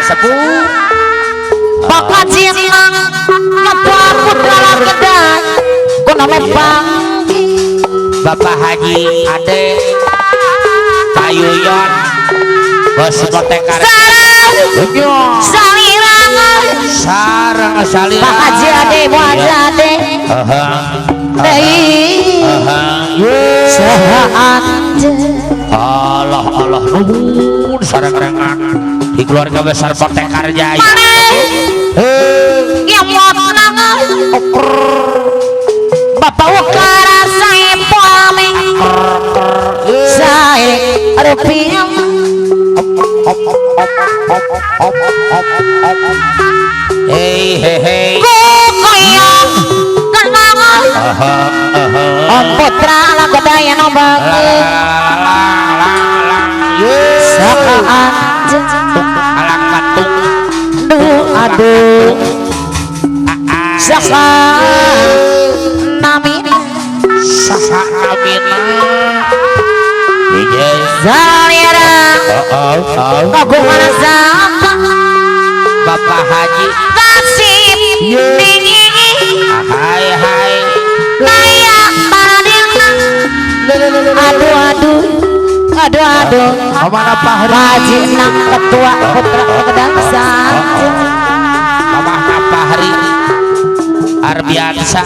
Sepuh Bapak Jinang Ketua Putra Lakedai Guname Panggi Bapak Haji Ade Kayuyon Bos Motekar Sarang Sarang Salirang Pak Haji Ade Bu Haji Ade Allah Allah nuhun sareng-rengan di keluarga besar Motekar Jaya. Bapak Ukara saya pame saya rupiah. Hei hei hei. Goyang kenangan. Om Putra Lagodaya nombak. Sakaan aduh saka namina saka namina zalira kagungan saka Bapak Haji Kasip tinggi hai hai kaya paradina aduh aduh aduh aduh Haji Nang Ketua Putra Kedangsa Mama Fahri Arbiansa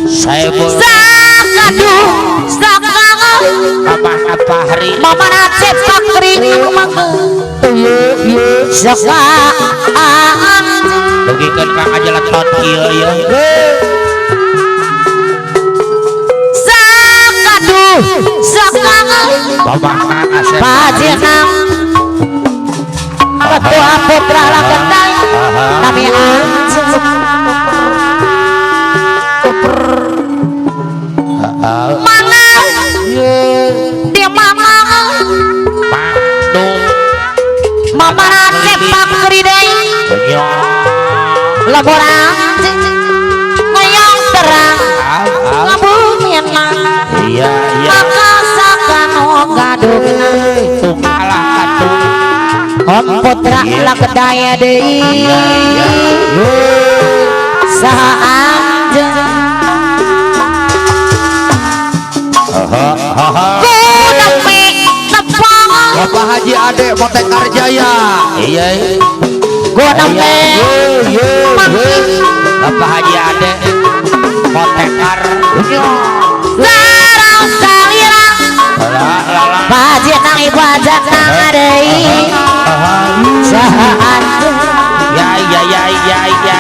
saya sakadu sakang Mama Fahri Mama Acep Fakri sakaan dugikeun Kang Ajeletot kieu ye sakadu sakang Mama Asep Haji Nang Ketua Putra Lakedai nami mana dia mama mama Acep Pakri deui laporan ngayong terang ngabumiana iya iya maka sakano gadugna alah katung Om Putra Lakedaya deui saha anjeun ku nepi nepang Bapak Haji Ade Motekar Jaya iya ku nepi Bapak Haji Ade Motekar sarang salirang Pak Haji nang Ibu Hajat nang deui saha anjeun ya ya ya ya ya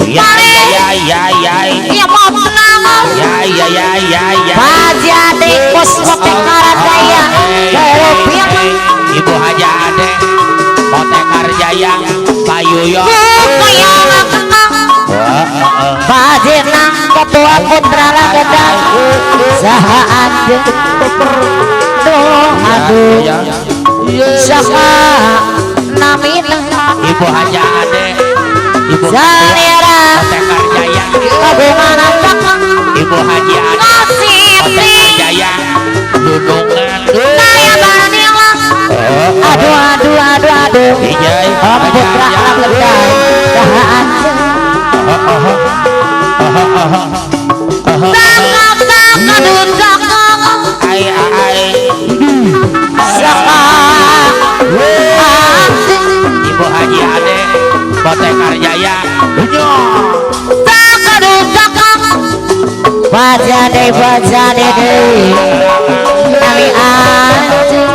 ya ya ya ya ya mau tenang ya ya ya ya ya Pak Haji Ade Bos Motekar Jaya Ibu Haji Ade Motekar Jaya Pak Yuyo Pak Haji Nang Ketua Putra Lakedai saha anjeun aduh saha namina Ibu Haji Ade Ibu Zalira Motekar Jaya kagungan sakang Ibu Haji Ade Motekar Jaya Dudungan kaya baranila aduh aduh aduh aduh Om Putra Lakedai saha anjeun sakang sakadun sakang ai ai saka Ibu Haji Ade Motekar Jaya sakadun sakang bajane bajane deui nami anjeun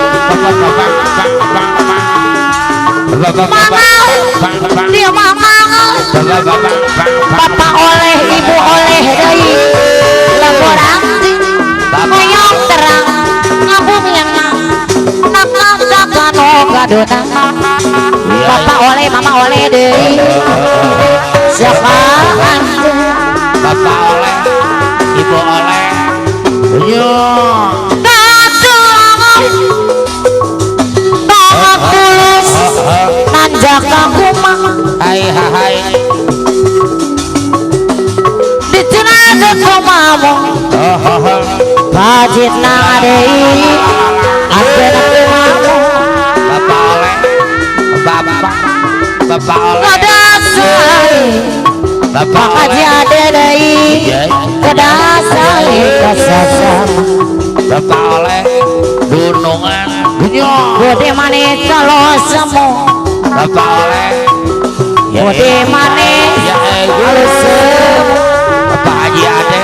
mama dia mama bapak oleh ibu oleh deui laporan moyong terang ngabumiana nakal sakano gadona bapak oleh mama oleh deui siapa anjeun bapak oleh ibu oleh yo tulus nanjak kumang hai hai dicenade kumamu bajit nang deui anjeun kumamu bapak oleh bapak Bapak oleh Kadasai Bapak Haji Ade deui Kadasai kasasama Bapak oleh Dunungan Budi manis kalau semu Bapak oleh Budi manis kalau semu Bapak Haji Ade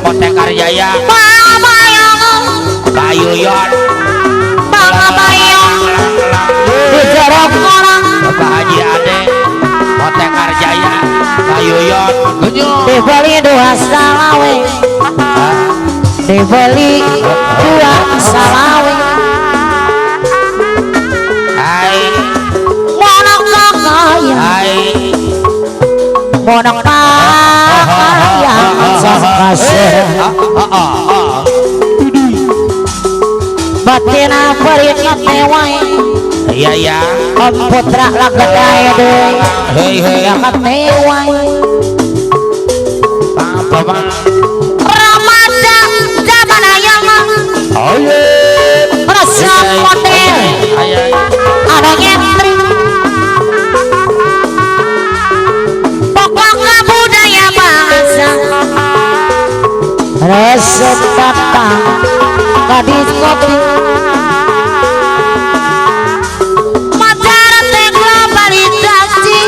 Potekar Jaya Pak Pak Yuyon Pak Bayong Di jorok orang Bapak Haji Ade Potekar Jaya Pak Yuyon Dibeli dua salawe Dibeli dua salawe Hai Monok kakaya Hai Monok kakaya Sok kasih Batina berikat tewai Iya ya Om putra lagedai deui Hei hei Lagat tewai Bapak Ramadan zaman ayam Resep model Ada nyentri Pokoknya budaya bangsa Resep datang Kadis kopi Masyarakat globalisasi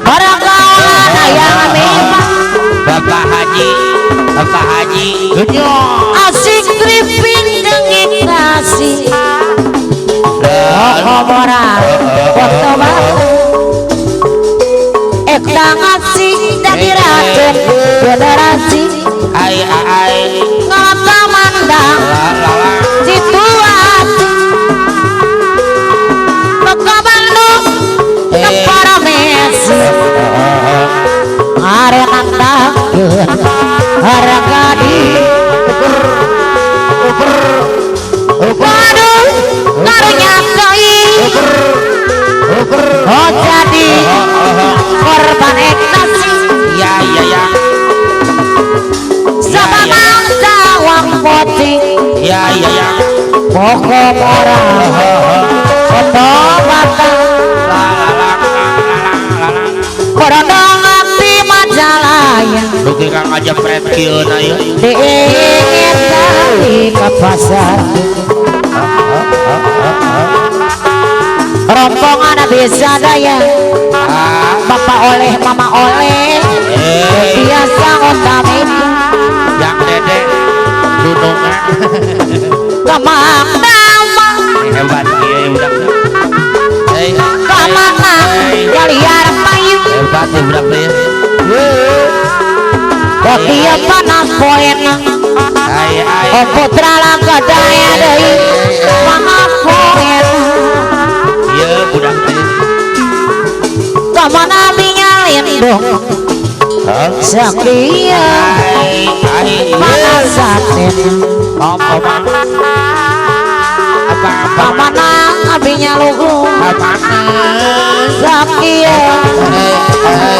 Barang kaulan ayam memang Bapak Haji Bapak Haji Asik tripping dengit nasi Kokomora Foto batu Ekta ngasih jadi racun Generasi Ai ai Ngata mandang Situasi Ke Bandung Ke Paramesi Arena takut Harga di Waduh karunya koi Oh jadi korban ekstasi Ya ya ya Sabang sawang pocing Ya ya ya Pokok orang Foto batang Korondong api Majalaya Dugi kang aja pret kieu na ieu Diingin dari ke pasar Rombongan bisa daya Bapak oleh mama oleh Biasa utami Yang dede Dunungan Kemang damang Hebat ieu budak Kamana liar payu Hebat ieu budak teh Kopi panas poena Ai ai Putra langgadaya deui Panas poena Ieu budak teh Kamana minyalindung Sakia Ai ai panas saten Apa apa Kamana abinya lugu Kamana Sakia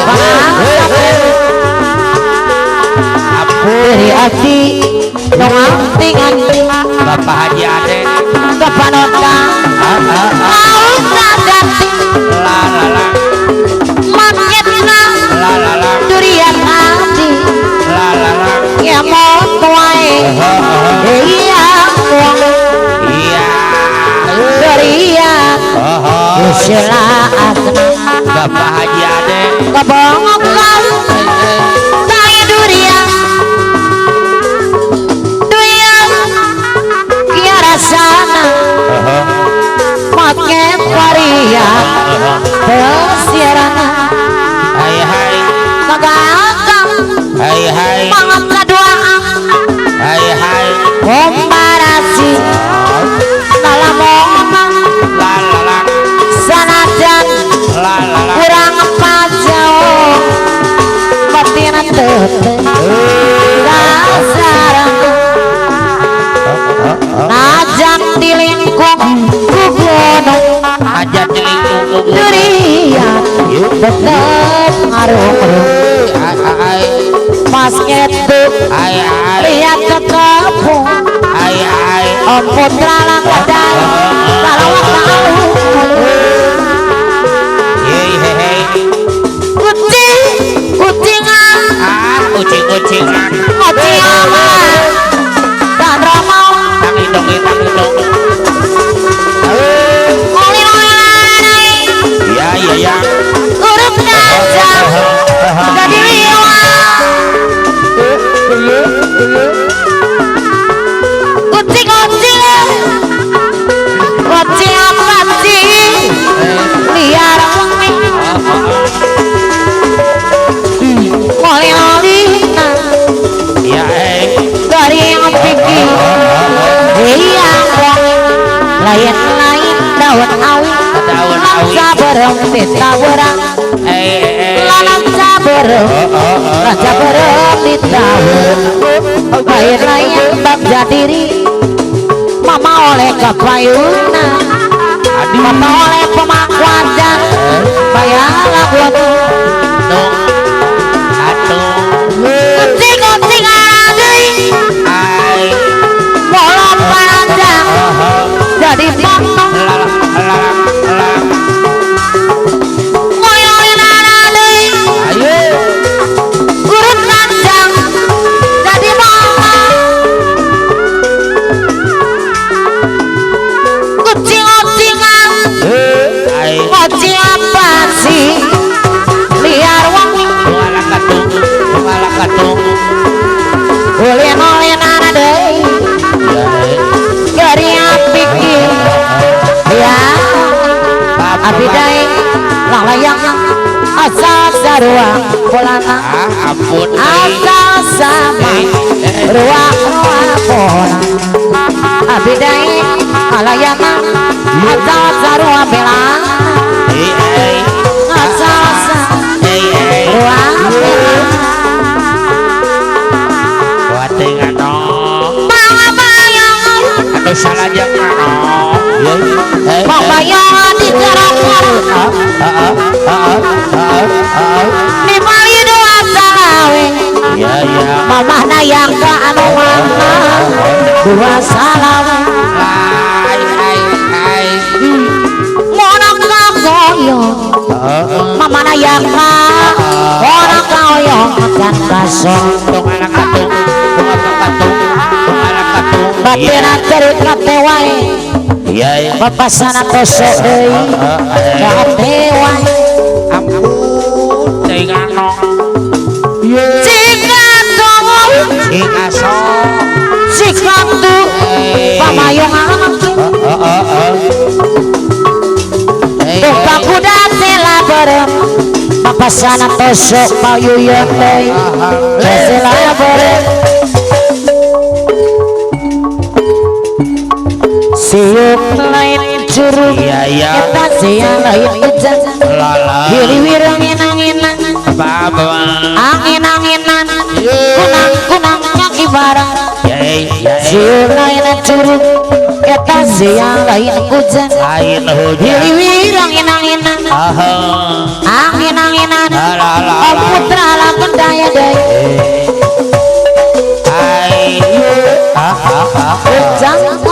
panas saten Dari hati nonganting-anting Bapak Haji Ade Kepanotan Mau sadati La la la Maketna la la la durian hati la la la Ya mau tuai Iya tuang Iya Durian Usilaan Bapak Haji Ade Kebongkong Tai durian Durian Kia rasana Make varian Pesirana Hai hai Kagakang hai hai Mangat kaduaan hai hai Komparasi Kalamongan la la la Sanajan la la la kurang pajau Batina tete Dasarana Najak di lingkung ku gunung Ajak di lingkung ku gunung Durian tetep ngarung-rung Ai ai Mas ngetuk ai ai lihat ketepung ai ai Om Putra langgadai salawat alu kucing kucingan ah kucing kucingan kucing aman dan romo tang itong ya ya ya urut ngajak jadi liwat kucing kucing kucing apa sih liar wengi oli-olina ya dari yang pikir yang lain-lain daun awi lanca berhenti tawerang lanca berhenti tawur lain-lain bagja diri mama oleh kepayuna mama oleh pemakuan bayar lagu kucing-kucing adui bolong panjang jadi potong urut panjang jadi potong kucing-kucingan kucing apa sih liar wangi ulin-ulin deui gari pikir ya abi daeng lalayang asal sarua polana ampun asal sama ruang ruang pola abi daeng lalayang asal sarua bela asal ruang bela salah jangan pembayaran di kerokor di Bali dua salawe mamah nayang ke anu mana dua salawe monok kakoyo mama nayang ka monok kakoyo dan kasong batin cerit kate wae papasana tosok deui kate wae ampun teuing ano cika tong cika sok cika tu pamayong tuh kuda tela bareng papasana tosok payuyeun deui tela bareng siuk lain curug eta siang lain hujan hiri-wireng enang-enang angin-anginan kunang-kunang nyaki barang siuk lain curug eta siang lain hujan hiri-wireng enang-enang angin-anginan Om Putra lagun daya daya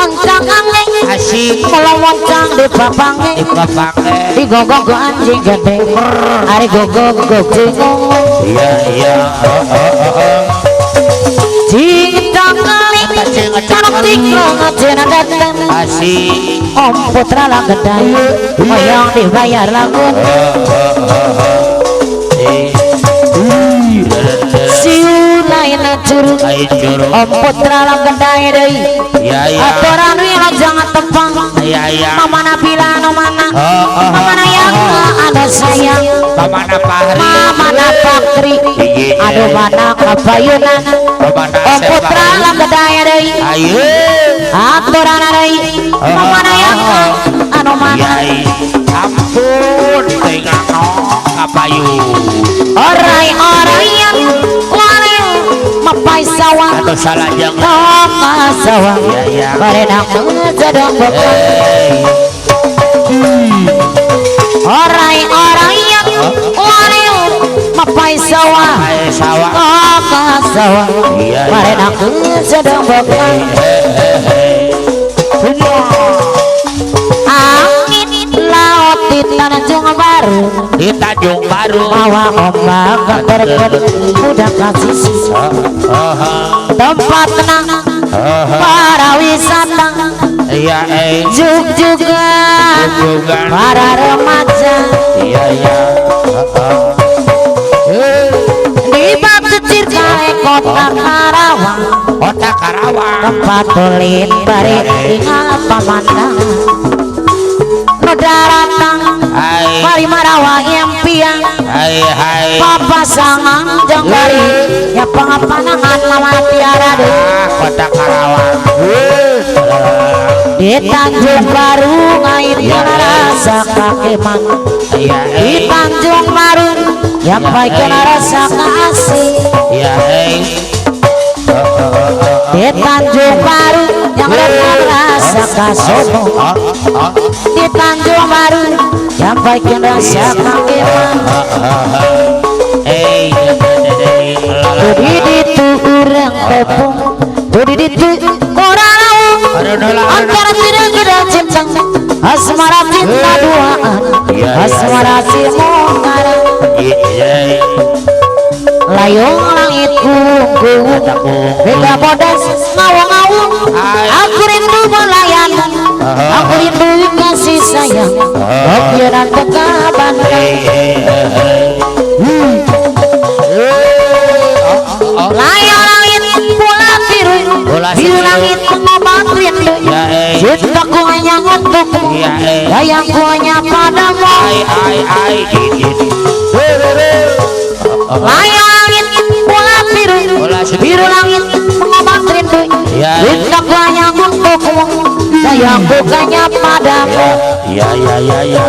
Oncang angin asik melawancang di papange di gogong anjing gede ari gogong gogong iya iya cintang kali tanam tikrong ngajena datang asik Om Putra lah gedai moyong dibayar lagu siu lain curug Om Putra lah gedai deui aturan wila jangan tepang mama nabila anu mana mama yang anu sayang mama Fahri mama Fakri aduh mana kapayunan Om Putra lah gedai deui aturan deui mama yang anu mana ampun teuing anu kapayu orai oraian wareng mapai sawah atau salah jangan toma sawah barenang jadong bokong orai oraian wareng mapai sawah toma sawah barenang jadong bokong Baru, di Tanjung Baru, mawa ombak berket udah kasih tempat tenang para wisata, iya juk-jugan para remaja, iya iya. Di Batu Cirkai kota Karawang, kota Karawang, tempat tulin bari ingat pemandangan daratan mari marawa impian, papasangan jeng bari ya pengapanangan mama tiara deh kota Karawang. Di Tanjung Baru ngait rasa kakeman, di Tanjung Baru yang baik rasa kasih, di Tanjung Baru yang rasa kasomo, di Tanjung Baru yang baik rasa kakeman. Tudi ditu urang tepung, tudi ditu kurang antara tidak kita cinta, asmara cinta duaan, asmara simongara. Layung langit kungkung, beda bodas ngawang-ngawung. Aku rindu melayan, aku rindu kasih sayang, pikiran tekaban. Layung langit bola biru, biru langit mengobat rindu. Cintaku hanya untukmu, sayangku hanya padamu. Layang langit bola biru, biru langit mengobat rindu. Cintaku hanya untukmu, sayangku hanya padamu. Ya ya ya ya.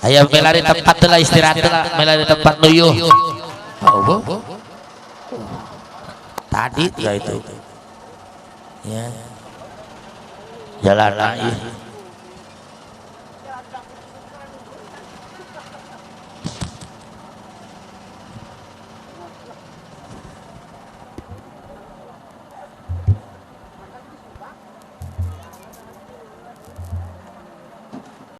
Ayo melari tempat lah, istirahat lah, melari tempat luyuh. Tadi ya itu. Ya. Jalan lagi.